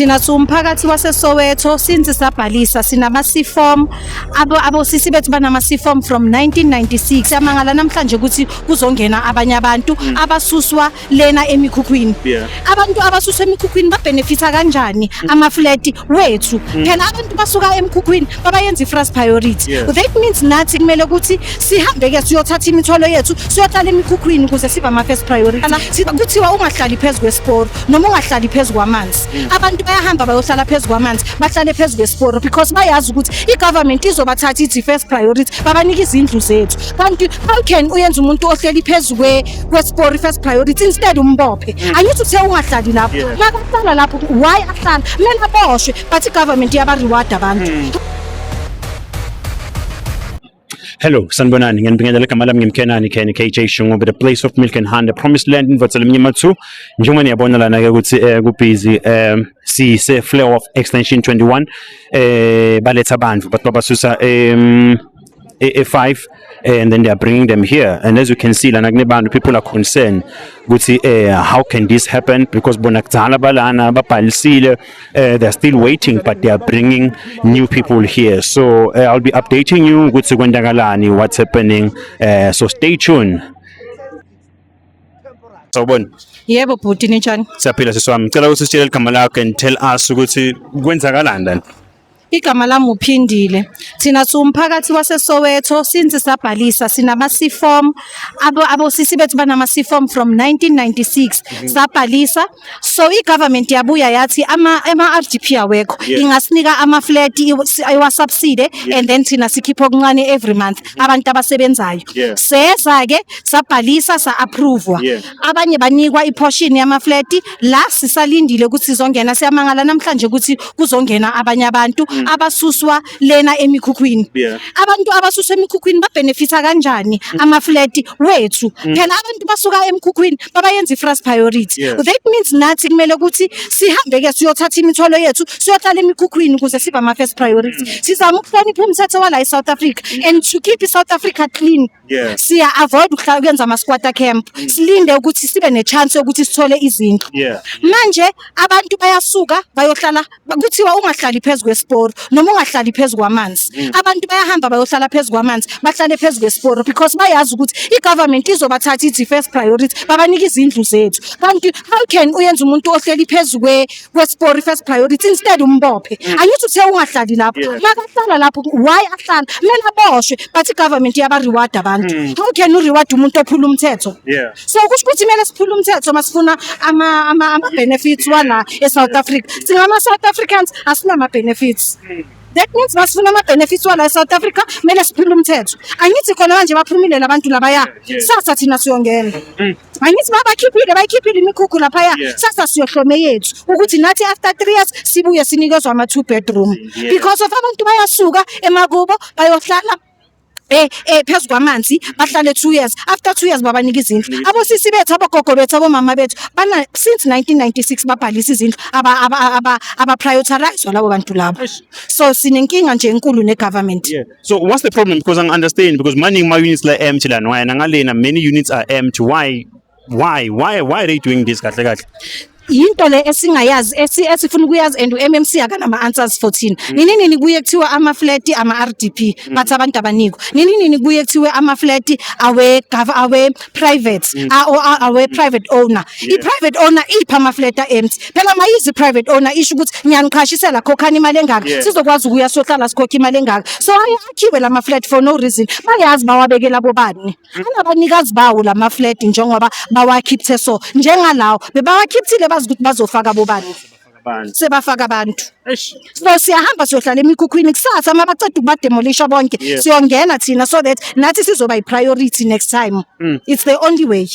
Thina siwumphakathi waseSoweto, since sabhalisa sinama-C form. Abosisi bethu banama-C form from 1996. Siyamangala namhlanje ukuthi kuzongena abanye abantu abasuswa lena emikhukhwini. Abantu abasuswa emikhukhwini babenefitha kanjani ama-flat wethu? Phela abantu basuka emkhukhwini babayenza i-first priority. That means nathi kumele ukuthi sihambe-ke siyothatha imithwalo yethu, siyohlala emikhukhwini ukuze sibe ama-first priority. Kuthiwa ungahlali phezu kwesiporo noma ungahlali phezu kwamanzi. Abantu bayahamba bayohlala phezu kwamanzi, bahlale phezu kwesiporo because bayazi ukuthi i-government izobathatha ithi first priority, babanika izindlu zethu. Kanti how can uyenza umuntu ohleli phezu kwesiporo i-first priority instead umbophe? Angithi uthe ungahlali lapho? Makahlala lapho, why ahlala? Kumele aboshwe, but i-government iyaba-reward abantu. Hello, sanibonani. Ngiyanibingelela, igama lami ngimkhenani Ken KJ Shungu, the place of milk and honey, the promised land, Indvodza Lemnyama 2. Njengoba niyabona lana ke ukuthi ku busy, sise Fleurhof Extension 21, baletha abantu but babasusa A5 and then they are bringing them here, and as you can see lana kunebantu, people are concerned ukuthi how can this happen, because bona kudala balana babhalisile, they're still waiting, but they are bringing new people here. So I'll be updating you ukuthi kwenzakalani, what's happening, so stay tuned. Sawubona. Yebo bhuti, ninjani? Siyaphila sisi wami. Ngicela ukuthi usitshele igama lakho and tell us ukuthi kwenzakalani lana. Igama lami uPhindile. Thina siwumphakathi waseSoweto, since sabhalisa sinama-C form. Abosisi bethu banama-C form from 1996. Sabhalisa. So i-government yabuya yathi ama RDP awekho. Ingasinika ama-flat iwa-subsidy and then thina sikhipha okuncane every month abantu abasebenzayo. Seza ke sabhalisa, sa-approve. Abanye banikwa i-portion yama-flat la sisalindile ukuthi sizongena. Siyamangala namhlanje ukuthi kuzongena abanye abantu abasuswa lena emikhukhwini. Abantu abasuswa emikhukhwini babenefitha kanjani ama-flat wethu? Phela abantu basuka emkhukhwini babayenza i-first priority. That means nathi kumele ukuthi sihambe ke siyothatha imithwalo yethu, siyohlala emikhukhwini ukuze sibe ama-first priority. Sizama ukuhlonipha umthetho wala e-South Africa and to keep i-South Africa clean. Siya avoid ukuhlala ukwenza ama-squatter camp, silinde ukuthi sibe ne-chance yokuthi sithole izindlu. Manje abantu bayasuka bayohlala, kuthiwa ungahlali phezu kwesiporo noma ungahlali phezu kwamanzi. Abantu bayahamba bayohlala phezu kwamanzi, bahlale phezu kwesiporo because bayazi ukuthi i-government izobathatha ithi first priority, babanika izindlu zethu. Kanti how can uyenza umuntu ohleli phezu kwesiporo i-first priority instead umbophe? Angithi uthe ungahlali lapho? Makahlala lapho, why ahlala? Kumele aboshwe, but i-government iyaba-reward abantu. How can u-reward umuntu ophula umthetho? So kusho ukuthi kumele siphule umthetho masifuna ama-benefits wala e-South Africa. Singama-South Africans, asinama-benefits. That means masifuna ama-benefits wala e-South Africa kumele siphule umthetho. Angithi khona manje baphumile labantu labaya, sasa thina siyongena. Angithi babakhiphile, bayikhiphile imikhukhu laphaya? Sasa siyohlome yethu ukuthi nathi after 3 years sibuye sinikezwe ama-two bedroom because of abantu bayasuka emakubo bayohlala phezu kwamanzi, bahlale 2 years, after 2 years babanika izindlu. Abosisi bethu, abogogo bethu, abomama bethu bana since 1996 babhalisa izindlu, aba prioritize labo bantu labo. So sinenkinga nje enkulu ne-government. Yeah. So what's the problem? Because I understand, because many my units like empty lana, why nangalena many units are empty. Why? Why? Why? Why are they doing this kahle kahle? Yinto le esingayazi, esifuna ukuyazi, and u-MMC akanama answers for thina. Nini nini kuye kuthiwa ama-flat ama-RDP, but abantu abanikwa. Nini nini kuye kuthiwe ama-flat awe private, awe private owner. I-private owner ipha ama-flat a-empty? Phela mayizi i-private owner isho ukuthi ngiyaniqhashisela, khokhani imali engaka, sizokwazi ukuya siyohlala sikhokha imali engaka. So ayakhiwe lama flat for no reason. Bayazi bawabekela bobani, anabanikazi bawo lama flat njengoba bawakhiphe. So njengalawo bebawakhiphile, bazi ukuthi bazofaka bobani? Abantu. Sebafaka abantu. Eish. So siyahamba siyohlala emikhukhwini kusasa uma baceda ukubademolisha bonke. Siyongena thina so that nathi sizoba i-priority next time. It's the only way.